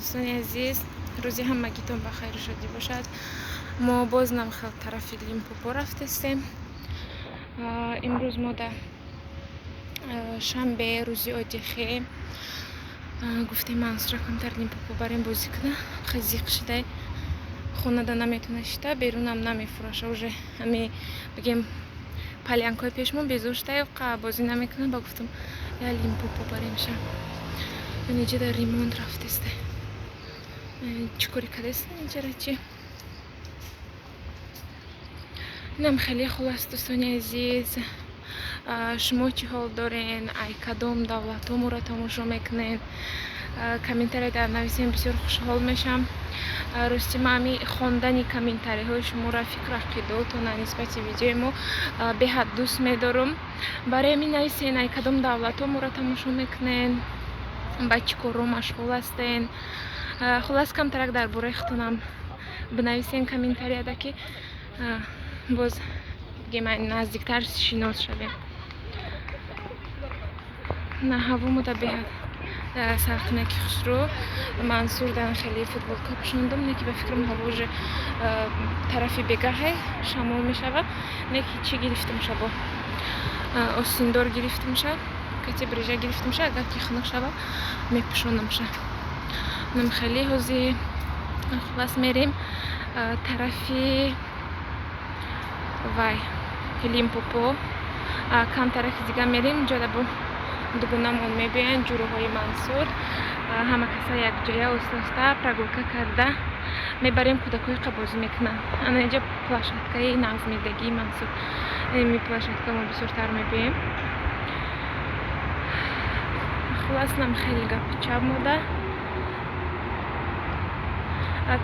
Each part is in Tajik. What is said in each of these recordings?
Дӯстони азиз, рӯзи ҳамагитон ба хайру шодӣ бошад. Мо боз намхел тарафи Лимпопо рафтестем. Имрӯз мо да шанбе, рӯзи одихе, гуфтем Мансура камтар Лимпопо барем бозӣ куна. Хеле зиқ шидай, хонада наметона шита, берунам намефураша. Уже ҳами бигем палянкҳои пешмон безор шидай, бозӣ намекунам. Ба гуфтам я Лимпопо баремша. Инҷа дар ремонт рафтеста. Чӣ кори кардеста инҷара чи? Инам хеле хулас, дӯстони азиз. Шумо чӣ ҳол дорен? Ай кадом давлатҳо моро тамошо мекунед? Комментария дар нависем, бисёр хушҳол мешам. Рости ма ҳами хондани комментариҳои шуморо, фикру ақидаотона нисбати видеои мо беҳад дӯст медорам. Барои ҳамин нависен, ай кадом давлатҳо моро тамошо мекунед, ба чӣ корҳо машғул ҳастен. Хулас, камтарак дар бораи худтонам бинависен комментарияда, ки боз бигем наздиктар шинос шавем. На ҳаво мода беҳад сарқинаки хушрӯ. Мансур дан хеле футболка пӯшондум, не ки ба фикрам ҳаво уже тарафи бегаҳе шамол мешавад. Не ки чӣ гирифтам шабо, осиндор гирифтамша, кати брижа гирифтамша, агар ки хунук шава мепӯшонамша. Нам хеле ҳози хулас мерем тарафи вай Лимпопо. Камтарафи дига мерем, ҷода бо дугунамон мебиёянд, ҷуруҳои Мансур. Ҳама каса якҷоя оста-оста прогулка карда мебарем, кӯдакҳои қабозӣ мекунанд. Ана инҷа площадкаи нағзмедагии Мансур. Ими площадка мо бисёртар мебиёем. Хулас, нам хеле гапи чап мода.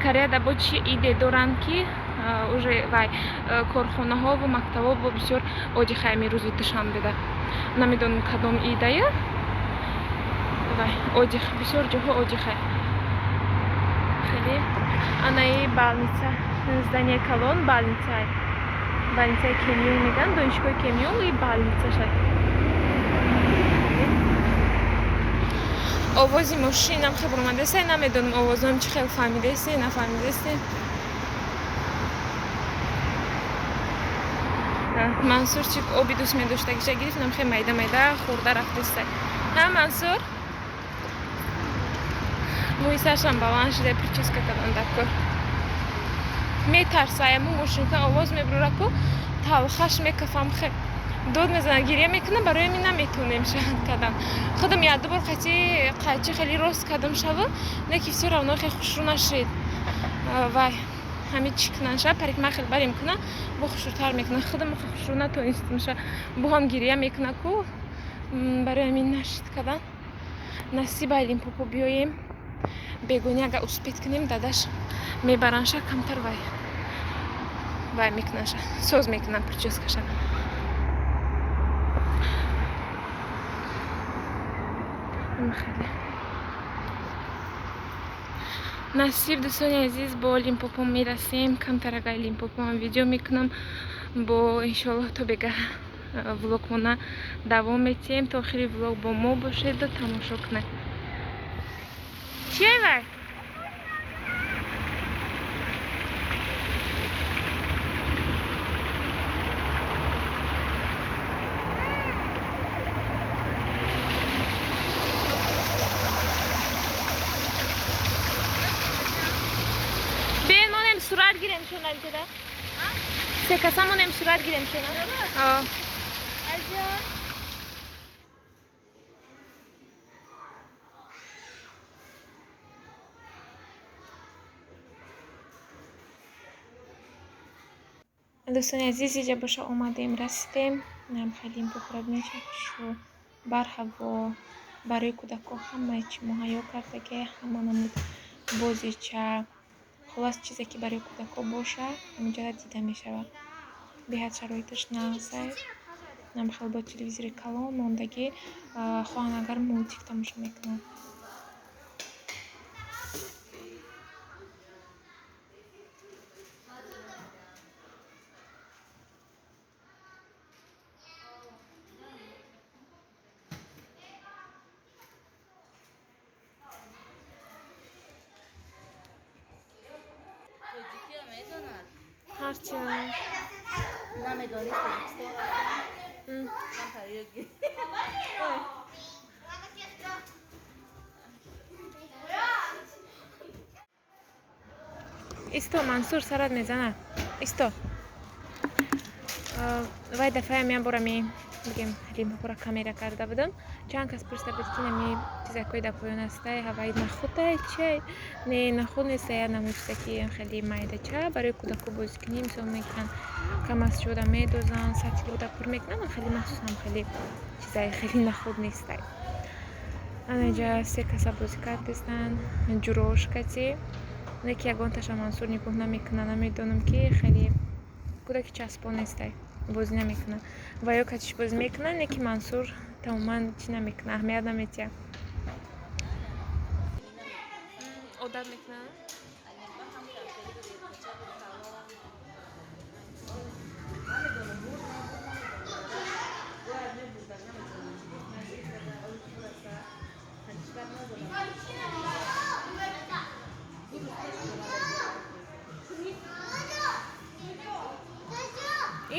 Кореяда бо чӣ иде доранд, ки уже вай корхонаҳову мактабҳо бо бисёр одихайми рӯзи душанбеда. Намедонам кадом идая. Вай одих, бисёр ҷоҳо одихай. Хеле анаи больница, здание калон больница. Больницаи Кемюн мегӯянд, донишгоҳи Кемюн и больница шад. Овози мошинам хел омадасе, намедонам овозам чӣ хел фаҳмидасе, нафаҳмидасе. Мансур чи оби дӯст медоштагиша гирифт, нам хел майда майда хӯрда рафтеста. Ҳа, Мансур? Мӯи саршам баланд шуда, прическа кардан дар кор. Метарса, яму мошинка овоз мебурора ку, талхаш мекафам, хел дод мезанад, гиря мекунам, барои ҳамин наметонем шаҳд кардан. Худам як-ду бор қати қайчи хеле рост кардам шава, не ки всё равно хеле хушрӯ нашид. Вай ҳами чӣ кунан ша, парикмахер барем куна, бо хушрӯтар мекунад. Худам хушрӯ натонистам ша, бо ҳам гиря мекуна ку, барои ҳамин нашид кардан. Насиба Лимпопо биёем, бегони агар успеть кунем, дадаш мебаранша, камтар вай вай мекунанша, соз мекунан прическаша. Хеле насиб, дӯстони азиз, бо Лимпопо мерасем. Камтар агар Лимпопоам видео мекунам, бо иншоаллоҳ то бегаҳ влогмона давом метиҳем. То охири влог бо мо бошеду тамошо кунед. Чие вай? Сурат гирем шона ҷода. Се каса монем, сурат гирем шона. Дӯстони азиз, иҷа боша омадем, расидем. Нам хеле Лимпопоро бинед, чӣ хушрӯ барҳаво, барои кӯдакҳо ҳамаи чӣ муҳайё кардаги, ҳама намуд бозича. Хулас, чизе ки барои кӯдакҳо боша, ҳаминҷода дида мешавад. Беҳад шароиташ нағзай. Нам хел бо телевизори калон мондагӣ, хоҳанд агар мультик тамошо мекунанд. Арча. Намедонӣ Тоҷикистон рафтам. Исто, Мансур, сарат мезана. Исто. Вай дафъаям як бора ми бигем Лимпопора камера карда будам. Чанд кас пурсида буд, ки нами чизакҳои дар поён ҳастай, ҳаваи нахудай чиай? Не, нахуд нест, я намуд чизаки хеле майдача барои кӯдако бозӣ кунӣ, мисол мекунанд, кам аз шуда медозанд, сатли ода пур мекунанд, хеле махсусан хеле чизаи хеле нахуд нестай. Анаҷа се каса бозӣ кардестанд, ҷурошкати. Не ки ягонташа Мансур нигоҳ намекунад, намедонам ки хеле кӯдаки часпон нестай, бозӣ намекунад. Ва ё катиш бозӣ мекунад, не ки Мансур тамоман чӣ намекунад, аҳамият наметиҳад. Одат мекунад?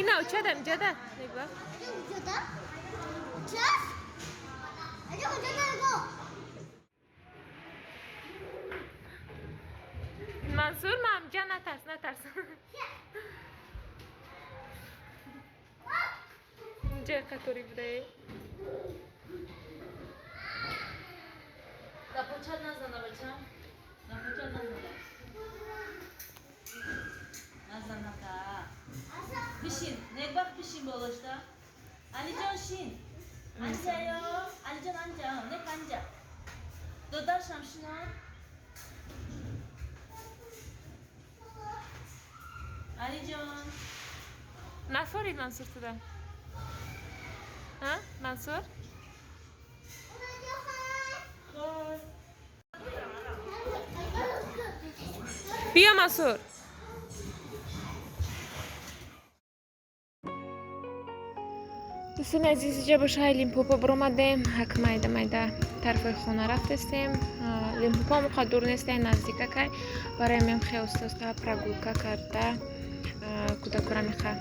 Ина учадам, ҷада. Нигоҳ. Мансур, мамҷа, натарс, натарс. Ҷа қатори будае. Лапочат назана, бачам. Лапочат назана. Назана та. Бишин, некбахт бишин болошта. Алиҷон шин. Анҷаё, Алиҷон анҷа, нек анҷа. Додаршам шинон. Алиҷон. Нафорид Мансур туда. А, Мансур? Биё, Мансур. Дӯстони азиз, иҷа бо шаҳри Лимпопо баромадем. Ҳак майда майда тарафҳои хона рафтестем. Лимпопо ҳам қад дур нестай, наздикакай. Барои мем хеле оста-оста прогулка карда кӯдакора меха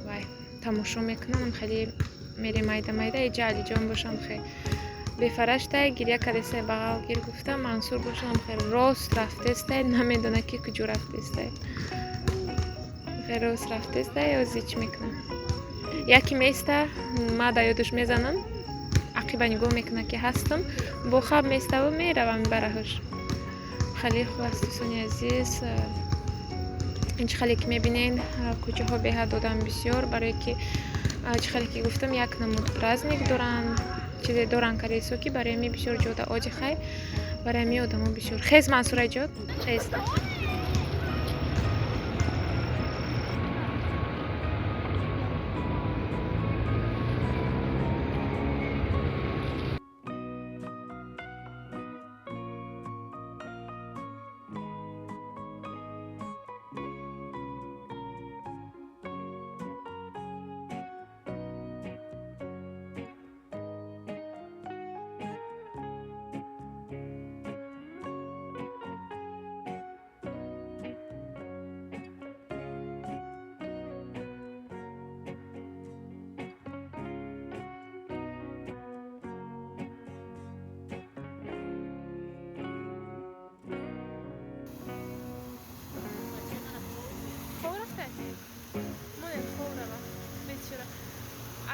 вай тамошо мекунам. Хеле мерем майда майда. Иҷа Алиҷон бошам хе бефараштай, гиря кардестай, бағал гир гуфта. Мансур бошам хе рост рафтестай, намедона ки куҷо рафтестай. Хе рост рафтестай, ози чӣ мекунам? Яке места, ма да ёдуш мезанам, ақиба нигоҳ мекунад ки ҳастам, бо хаб месставу меравам бараҳуш. Хеле хуб аст, дӯстони азиз. Ин чӣ хеле ки мебинед, кӯчаҳо беҳад одам бисёр, барое ки чӣ хеле ки гуфтам, як намуд праздник доранд, чизе доранд кадесо ки барои ми бисёр ҷода одихай, барои ми одамо бисёр. Хез, Мансураҷон, хез.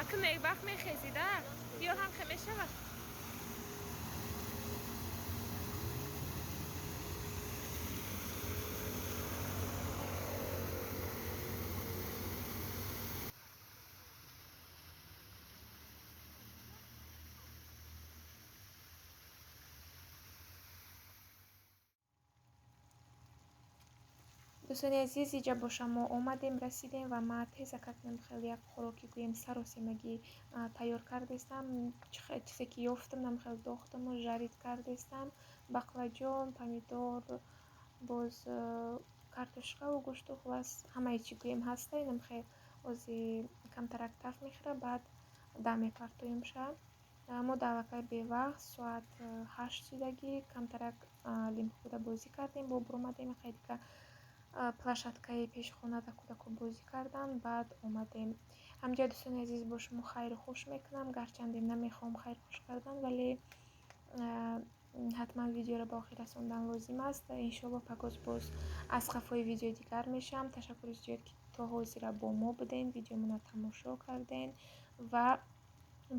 Акн вақт мехезида ё ҳам хе мешавад? Дӯстони азиз, иҷа боша мо омадем, расидем ва ма теза кардем хеле як хӯроки гӯем саросемагӣ тайёр кардестам. Чизе ки ёфтам, нам хеле дохтаму жарид кардестам. Бақлаҷон, помидор, боз картошкаву гӯшту, хулас ҳамаи чӣ гӯем ҳаста. Инам хеле ози камтарак таф мехӯра, баъд дам мепартоемша. Мо дар аллакай бевақт соат 8 шидагӣ камтарак Лимпопода бозӣ кардем, бо буромадем хеле дига Площадкаи пеши хона дар кӯдако бозӣ кардан, баъд омадем. Ҳамҷоя, дӯстони азиз, бо шумо хайру хуш мекунам. Гарчанде намехоҳам хайру хуш кардан, вале ҳатман видеоро ба охир расондан лозим аст. Иншоалло, пагоз боз аз қафои видеои дигар мешавам. Ташаккури зиёд, ки то ҳозира бо мо буден, видеомонро тамошо карден ва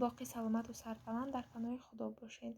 боқӣ саломату сарбаланд, дар паноҳи Худо бошед.